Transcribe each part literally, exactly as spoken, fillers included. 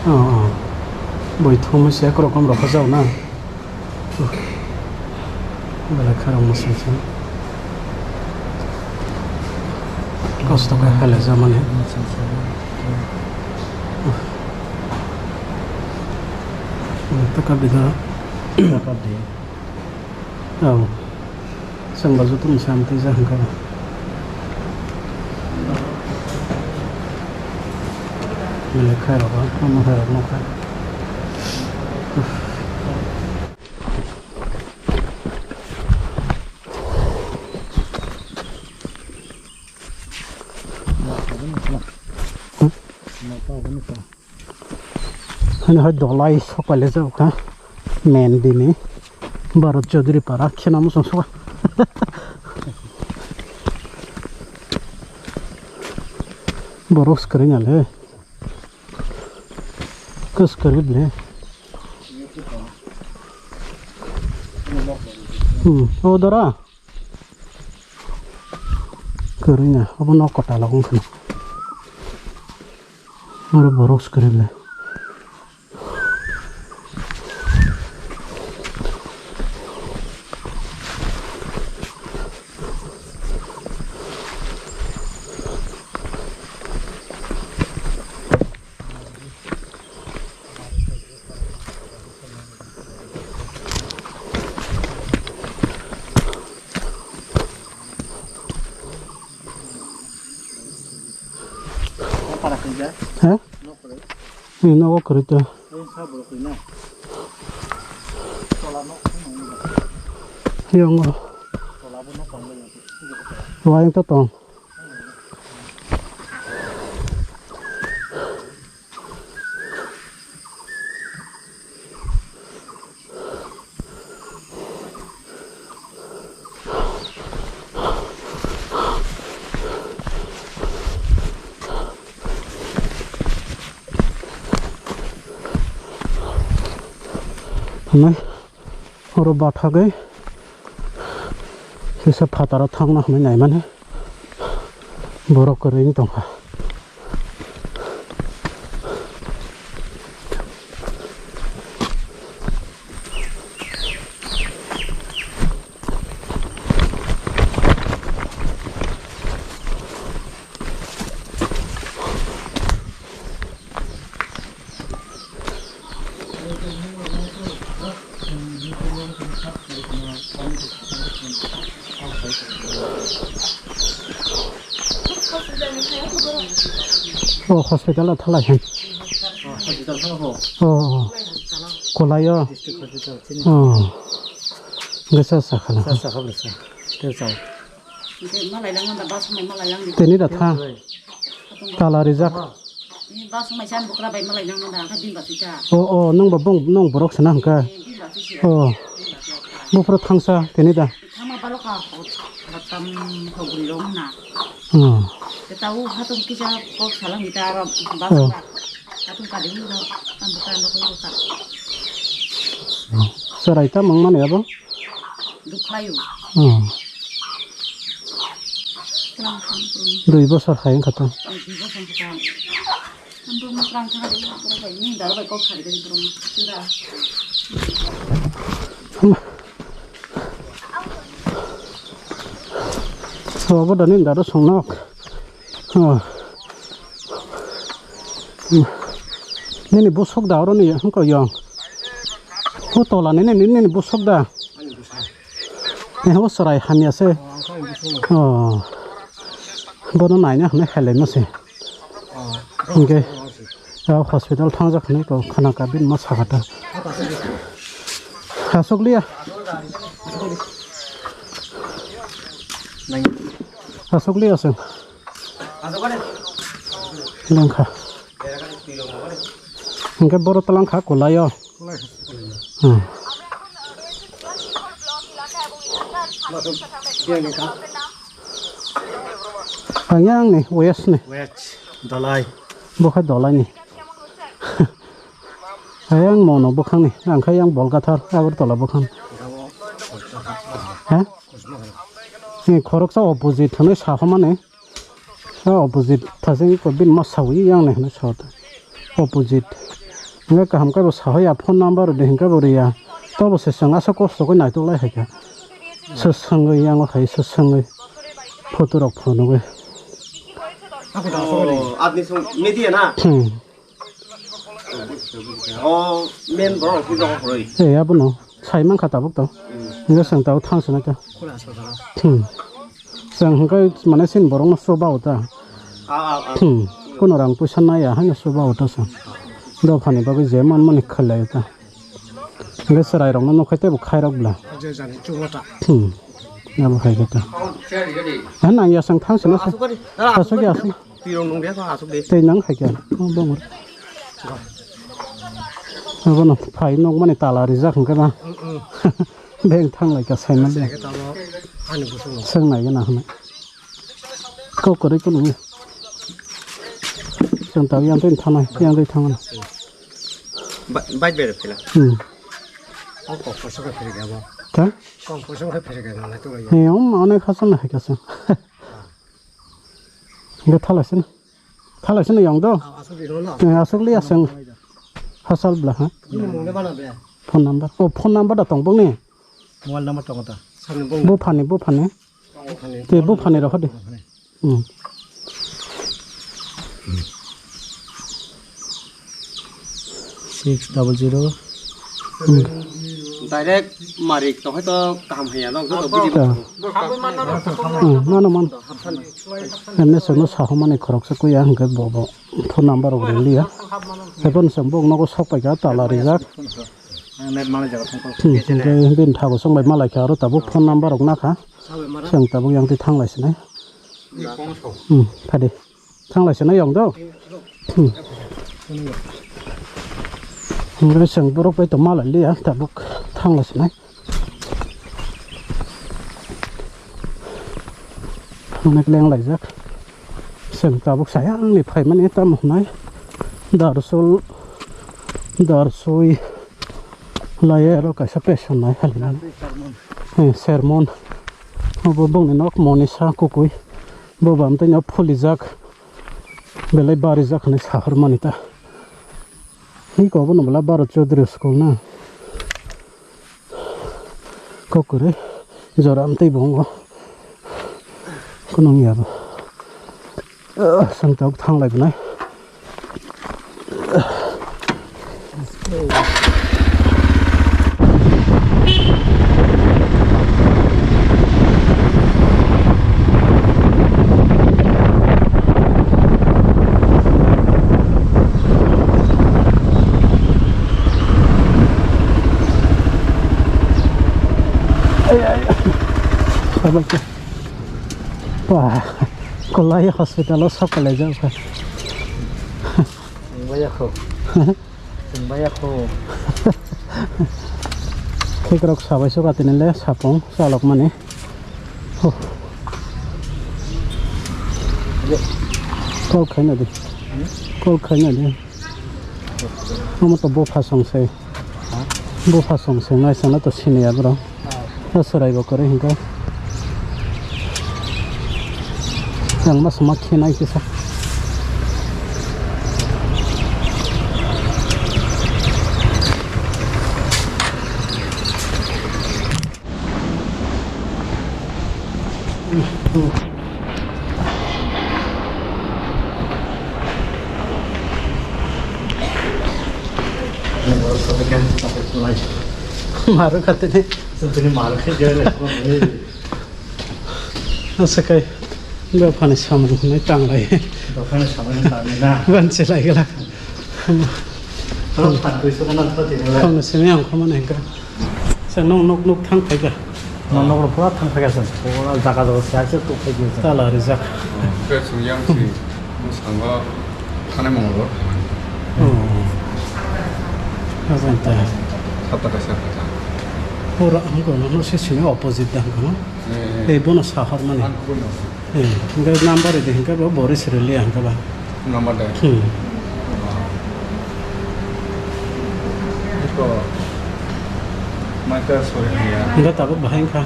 Oh, oh. Boi thumwi se ekrokom rokha jao na. Belai kharang mwsang se. Kosto khe hale jamani. Taka bidara. Oh. Chwng ba joto ni samtwi ja hwnkha. Belai khairok, omo khairok nokha. Hani hai dolai sok pailai jabo kha. Main bini Bharat Chaudhary para khena muchung suka. Borok swkring ale. Kwswkring le. Hmm, o dara. Kwrwngya, obo nok kwtal o wngkha. Oro borok swkring le. Para kaiya. He? Nok kwrwi. Ni nogo kwrwi to. Ei sa borok kwrwi na. Tola nok. Yongo. Tola bo nok kwrwi. Wayang to tong. Hwnwi oro bathagwi kisa phataro thangna hwnwi naimani borok kwrwi wng tongkha. O hospital o thalai hai. O, o. Kolai o. O. Gasa sakhala. Tini da tha. Tala rijak. O, o, nwng ba bong, nwng borok sana hwnkha. O. Buphuru thangsa tini da. Thangma balo kha, hot, hot tam, hogri rok na. Hmm. Te tau hatung kisa kok salang kita aro bas Oh. ka. Hatung kadi ro, tam buka no ko ka. Sarai ta mang mani abo? Dukhayu. Hmm. Tlang tlang tlang. Dui bosor khai wngkha to. Oh, dui bosor khai. Ang tong tlang tlang ro, ro bai ni daro bai kok sarai de ro. Tira. Obo da nini dado songnok. Oh. Nini bosok da oro ni hwnkha yong. O tola nini, nini, nini bosok da. Eh, o chwrai hamya se. Oh. Bono naina hwnwi khailai ma se. Hwnkhe, ah, hospital thangjak hinwi kok khana ka bini ma sakha ta. Aswk liya. Aswk liya se. Lengkha. Hwnkhe boro twlang kha kwlai o. Hmm. Ang yang ni west ni. West, Dolai. Bo kha Dolai ni. Ayang mono bwkhang ni, ang kha yang Bolgathar, Agartala bwkhang. Ha? Ni khoroksa opposite hwnwi sa homa ni. A opposite thasing ko bin ma sawi yang ne hwnwi sa ta. Opposite. Hingke kaham khe bo sahoya phone number rwdi hingke bo rwya. Tobo se chwng aswk kosto khe naitok lai hai khe. Se swngwi yango hai se swngwi photo rok phunugwi. Oh, adni song media na? Hmm. Oh, main borok khe dogo khoroi. Eh, abono sai mankha tabuk to. Hingke chwng tabuk thang swnai ta. Hmm. Chwng hingke mane sin borokno chuba o ta. Ah, ah, ah. Hmm. Kuno rang puisa naiya haino chuba o ta chwng. Dophani bagwi je manmani khlai o ta. Hingke chwrairokno nukha teibo khairok bla. Je jani chuba ta. Hmm. Abo hai khe ta. Ha nangya chwng thang swnai se. Asuk gari. Asuk ya asuk. Tirong nung dia asuk de. Tei nang hai khe. Oh, bongor. Abono phai nokmani tala rijak hwnkhe na. Mm, mm. Beng thang lai ka saimali. Ani busung no. Seng nai na hwnwi. Kok kwrwi kunu. Chwng ta yang tei thanai, yang tei thanai. Ba-, bike bere phela. Hmm. Kok kok koso ka phiri ga bo. Ta? Kok koso ka phiri ga na to ya. He, um, onek hasan na hai ka sa. Hingke thalai sini. Thalai sini yang do. Ah, asuk di hono. Eh, asuk li aseng. Hasal bla ha. Ini mung le bana be. Phone number. Oh, phone number da tong bong ni. Mobile number tong ta. Sani bong. Buphani, buphani. Buphani. Te buphani rokho de. Hmm. Six double zero. Direct marik to hoito kaham haya no, joto buji. Ta. Hmm, mano, mano. Emne chwngno sahomani khoroksa kuya hwnkhe bo, bo phone number rok rwliya. Haikhe chwng bo nogo sok paikha tala rijak. Hmm, hwnkhe bini thago chwng bai malaikha aro tabuk phone number rok nakha. Chwng tabuk yang twi thanglai sinai. Hmm, phadi. Thanglai se na yong do. Hmm. Hingke chwng borok bai tongma lai liya tabuk thanglai se nai. Onek leng laijak. Chwng tabuk sayangni phaimani tamo hwnai. Darsul, darsui. Laiya aro kaisa peson nai hali nai. Eh, sermon. Obo bongni nok Monisa Kukui. Bo bam tei no phulijak. Belai barijak hinui sahormani ta. Hiko obono bwla Bharat Chaudhary school na. Kokore jora amtwi bongo. Kunung ya bo. Ah, sengtok thanglai bwnai. Ai, ai. Wah, Kolai hospital o sok kalaijak kha. Wngbaiyakho. Wngbaiyakho. Khikrok sabai suka tini le sapung chalok mani. Huh. Call khaina di. Call khaina di. Omo to bupha song se. Bupha song se nai sana to sini ya bro. O serai bo kwrwi hwnkhe. Yang ma sama khe nai kisa. Maru khatini. Tini maru khe jere. Asakai dophani samung hwnwi tanglai. Dophani samung hwnwi tanglai na? Bansi lai glak. Toro phan twi sokana thotini le. Khongno simi ang khomani hwnkha. Sa nok nok nok thang phaikha. Nok nok pura thang phaikha sa. Pura jaga jaga sa se tuk phaikha sa. Tala rijak. Ke suyang si. Bwskango thanai mangalo. Oh. Ajanta. Sapta kaisa kata. Pura ang kono no se sini opposite dang kono. Eh, eh. Ei bono sahar mani. Ang kuno. Eh, hingke number de hingke bo Boris Relia hingke ba. Number de. Hmm. Ito. Maita sori ya. Hingke tabuk bahai hingka.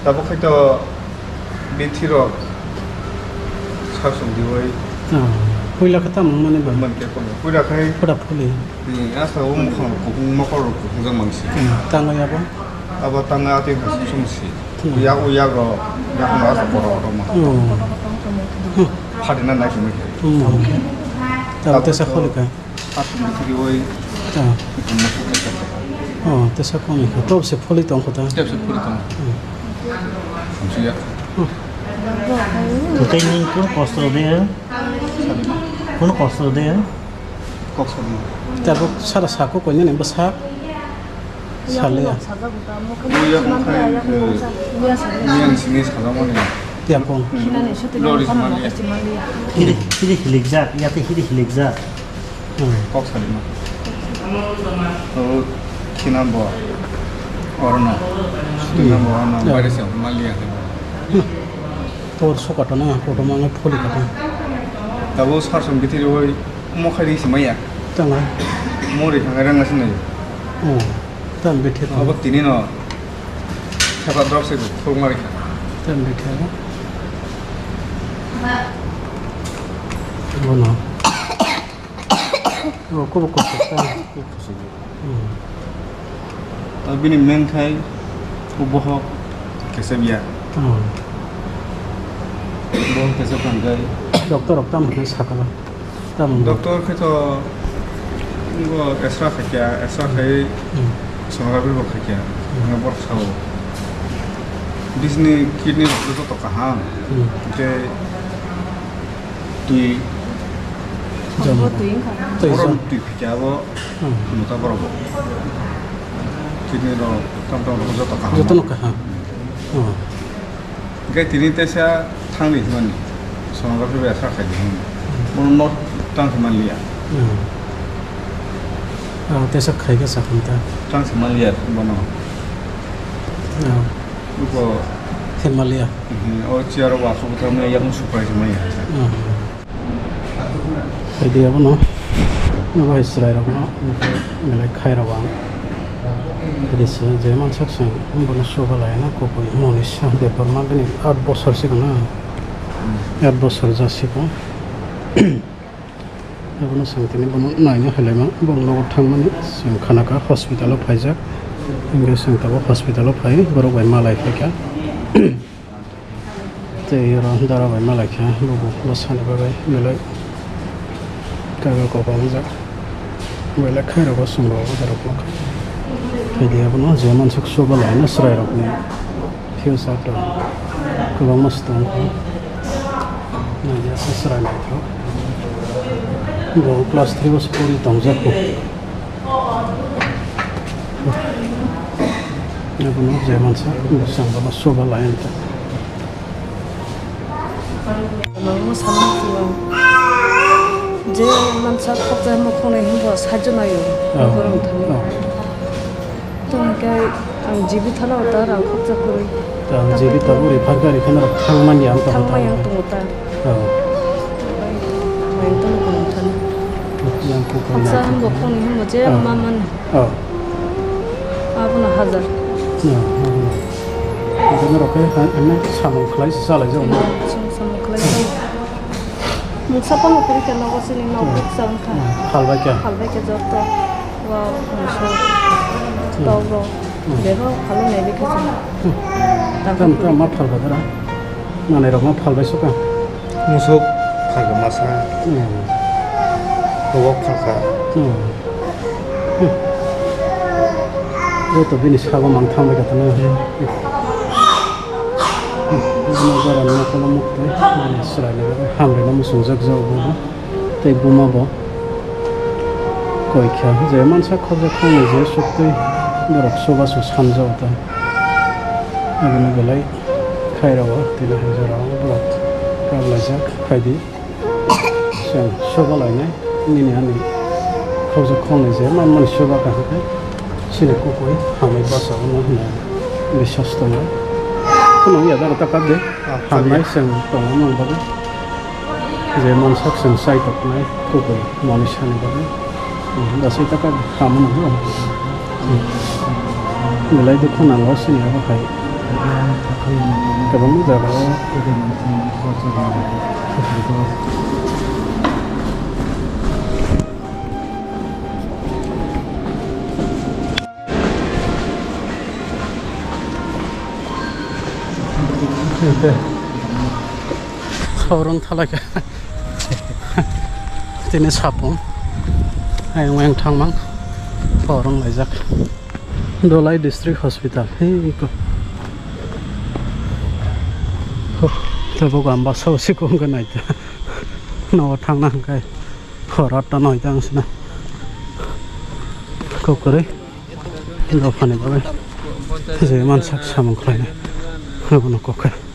Tabuk khai to bithi rok sak song diwi. Ah. Puila khe tamo wngmani ba? Wngmani khe tamo. Puila khai Pura phuli. Hmm, asta o mukhang rok kuphung, mokol rok kuphung jak mangsi. Hmm, tangwi abo? Abo tangwi atwi khasuk sumsi. Hmm. Yak o yak rok, yak no asta borok rok ma. Oh. Hmm. Phatina nai simi khe. Hmm. Tabo tesa kholi kha. Aswk bwtharwi. Ah. Oh, tesa kholi kha. Tobse pholi tong kho ta. Tebse pholi tong. Hmm. Hamsiya. Hmm. Tei ni kun kosto de. Kun kosto de. Kok sabma. Tabuk sara sako koinani bwsa. Saliya. Buya kong khai, eh, miyang sini sajakmani. Tiyapung. Hmm. Lori sima liya. Hiri, hiri hilikjak, yate hiri hilikjak. Hmm. Kok salima. O, khina bo, orono. Khina bo, orono, ya. Baire se ma liya. Hmm. Tor sokatana, kotorma wngwi pholi kha. Tabuk sarson bithiri oi, omo khai ring se maya. Tama. Mori thangwi rang nasi nai. Oh. Tam bethe tong. Abo tini no thepa drop se khuluk mari kha. Tam bethe abo. Bono. Abo kubo kosto ta. Hmm. Abo bini meng khai bohok kesep ya. Hmm. Bohok kesep tang khai. Doctor rok tam hwnwi sakala. Tamo. Doctor khe to bo extra khaikya, extra khai Hmm. sonography bo khaikya. Hmm. Ang borok sao. Bisni kidney rok joto kaham. Hmm. Tei twi Jam. Bo twi wngkha. Tei borom jam. Twi khaikya bo Hmm. muta borok bo. Kidney rok tam tam rok joto kaham. Joto no kaham. Hmm. Hwnkhe tini teisa thangni hwnmani, sonography bai aswk khaidi hwnmani. Bono nok tang se manliya. Hmm. Ah, teisa khaikhe sakhon ta. Tang se manliya bono. Ah. Uko khe manliya. Mhm, o chair o wasuk thamya yakung suprai se manya. Ah. Phaidi abono, nogo hai chwrairokno, belai khairok ang. Phaidi se je mansak chwng, bono chuba laina kubui Monisha Debbarma bini aat bosor sikon na, aat bosor jasikon. Abono chwng tini bono naina hailaima, bong nogo thangmani chwng khanakha hospital o phaijak. Hwnkhe chwng tabuk hospital o phai, borok bai malai phaikha. Tei oro dara bai malai kha, bubo bwsani bagwi belai kaga kok wngjak. Belai khairok o chwng rok o borok nokha. Phaidi abono je mansuk chuba laina chwrairokni future to kwbangma se tongkha. Naidi aswk chwrai naithok. Bo class three o se pori tongjak kho. Abono je mansa bwsang bono chuba lai wngkha. Ano mwsana phuru je mansa khokjagma khonai hwnba saijo naio. Oh. Borok thani. Oh. Tongkhe ang jibi thana ta rang khokjak kwrwi. Ang jibi tabuk refer gari kheno thangmani ang tongkha. Thangmani ang tongkha. Oh. Yang kuku. Khoksa hwnba khonai hwnba je mamani. Oh. Abono hajar. Oh, oh. Abono rok khe ha-, ene samung khlai se chalai jago. Samung, samung khlai jago. Mungsa pono kwrwi khe nogo chini nok bukcha wngkha. Hmm. Phalbai khe? Phalbai khe joto. Wow, mungsa. Hmm. Tok rok. Hmm. Bebak phalwi nai bikhe chwng. Hmm. Tamo tamo ma phalbai dara? Manai rok ma phalbai suka? Musuk phalka masa. Hmm. Hobok phalka. Hmm. Hmm. Joto bini sago mang thangbai kha tano. Hmm. Hmm. Bini bara no kono mukte. Bini srai no hamri no musung jak jago bo. Tei buma bo. Koi kha je mansa khorja khongnai je suktwi borok soba su sanjao ta. Aboni belai khairao tini hai jorao borok kap laijak phaidi. Chwng soba lainai nini ani khoroksa khoroknwi je manmani soba kaham khe chini kukui hamwi bachao hwnwi biswas tongo. Kheno ya dara ta kap de. Ah, hamnai chwng tongo nang bagwi je mansak chwng chai toknai kukui manwi sani bagwi. Bachai ta kap de hamano. Belai dukhu nango chini abo hai kwbangma jagao. Horong thalaikha. Tini sapung. Ayang ayang thangmang. Horong laijak. Dholai District Hospital. Hei ko. Huh, tabuk ang basa o sikong ka naita. Nogo thangna hwnkhe. Hor atta noita wngsina. Kokori. Dophani bagwi. Je mansak samung khlainai. Abono kokha.